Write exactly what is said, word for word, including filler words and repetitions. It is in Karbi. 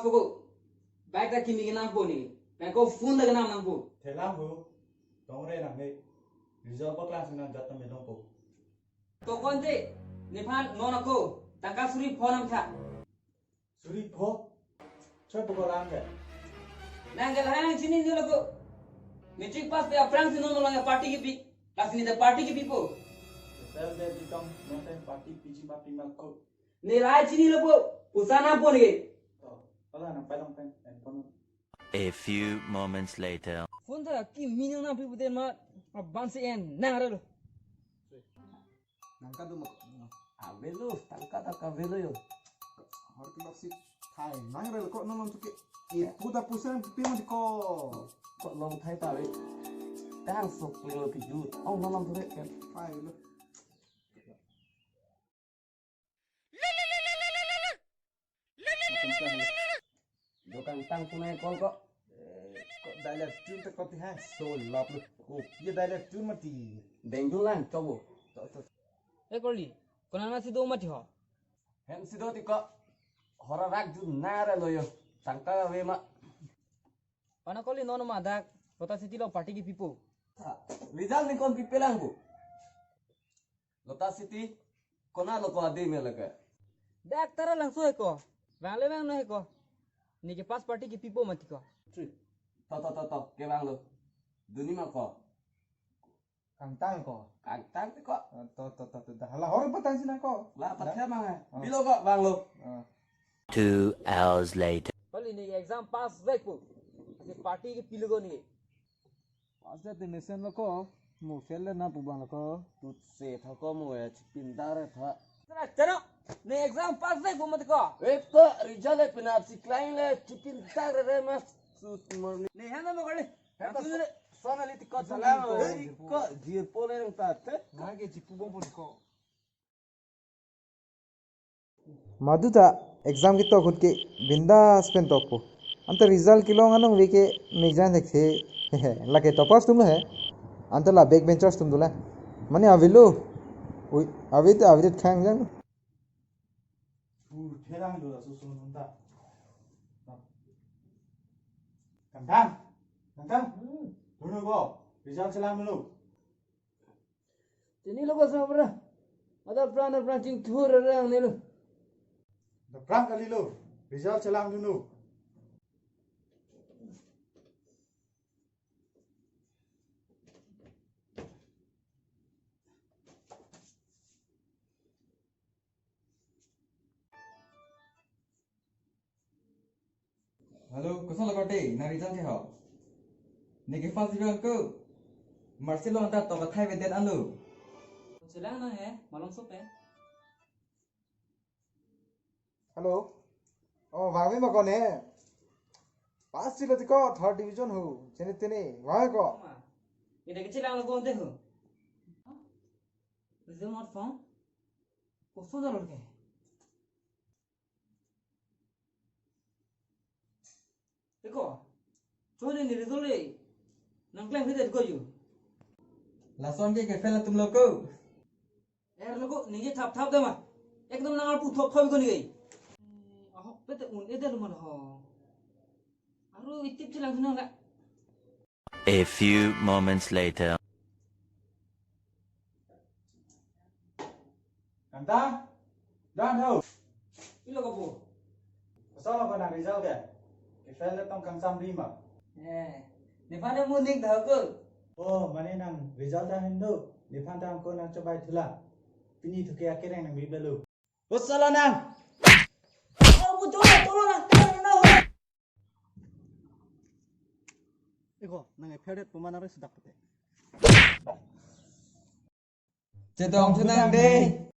Ako, bike ta kimi kenangpo ne. Bike ko phone ta kenang nangpo. Thelang ho. Tongre nang he. Result paklang si nangjat tame dongpo. To konte, nephan non ako tangka suri pho nangtha. Suri pho? Choi pokok lang ke? Nang ke lahai nangchinine lo ko. Matric pass pe aphrangsi non malom party kipi. Lasi ne ta party kipipo. Sel de di tong, non ta party piji ma pima ko. Ne lahai chinine lo ko. Pusa nangpo ne ke. To, pala nang pai long pen, en kono. A few moments later. Phone ta kimi nang nangpi pute ma, abang si en nang relo. Nang kado ma. Avelo, tangka ta kavelo yo. Hor kelok si thai nang relo ko non non tuke. Ipu ta pusa nangpi ma di ko. Ko long thai ta ve. Tang sok lelo kejut. Oh, non non tuke. Thai lo. Dokang tang tunai kol ko. Eh, ko dialect tune ta ko ti ha. So lap lo. Oh, ye dialect tune mati. Dengdun lang, chobo. To, to. Eh, Korli, konat ma si do mati ho? Hem si do ti ko. Hora rak ju nang relo yo. Tangka ave ma. Pana Korli non ma dak Lotus City lo party kipipo. Ha, result ne kon pipelang bu. Lotus City, konat lo ko adi me lake. Dak Taralangso he ko. Vang le vangnon he ko. Ne ke pass party kipipo mati ko. Tri. To, to, to, to, kevanglo. Duni ma ko. Kangtang ko. Kangtang ti ko. To, to, to, to, hala hor patang si nang ko. La, patang mang. Oh. Pilo ko, vanglo. Oh. Two hours later. Pali ne exam pass vekpo. Ne party kipilo ko ne. Pass de te mesen lo ko, mo fail le na pu bang lo ko. Tut se tha ko mo ya chipintar tha. Tara chano, ne exam pass de ko mati ko. Eko result le penap si klein le chipintar re mas. Sus morning. Ne hana mo kali. Hana tu so le. Sona li ti ko salam. Ko jir po le nang ta te. Na ke chipu bom po ko. Madu ta exam ketok ahut ke bindas pen tokpo. Anta result kelong anong ave ke ne jan thekthe. Lake toppers atum lo he. Anta la backbenchers atum dolang. Mane avelo. Ui, ave ta ave khang jang. Pur pherang do la susun unta. Kangtang. Kangtang. Hmm. Dunu ko. Result chelang dunu. Chinilo ko sa pra. Ada pran pran chingthur rang nilo. Da pran kalilo. Result chelang dunu. Hello, koson lo korte, nang result ke ho? Ne ke first division ko. Marksheet lo anta to kathai veden alo. Chelang nang he, malom sope. Hello. Oh, vangve ma ko ne. Pass chilo ti ko, third division ho. Chene tene, vang ko. Ma. Ida ke chelang lo konte ho. Result not found. Koson lo ke. Eko, chode ne result le nangklem hide ko yo. Lason ke ke fail atum lo ko. Er lo ko, ne ke thap thap dama. Ekdom nang arpu thop thop ko ne ke. Ahok pete un ede lo man ho. Aru itip chelang sunang la. A few moments later. Kangtang, dan ho. Ilo ko po. Koson lo ko nang result ke? Ke fail le tong kangsam ri ma. Eh, nephan ne muning dah ko. Oh, mane nang result ta hin do. Nephan ta ko nang chobai thula. Pini thu ke akereng nang bibelo. Koson lo nang. Oh, bu tolo tolo nang. Eko, nang e favorite pemana re sedak pete. Chetong chetong dei.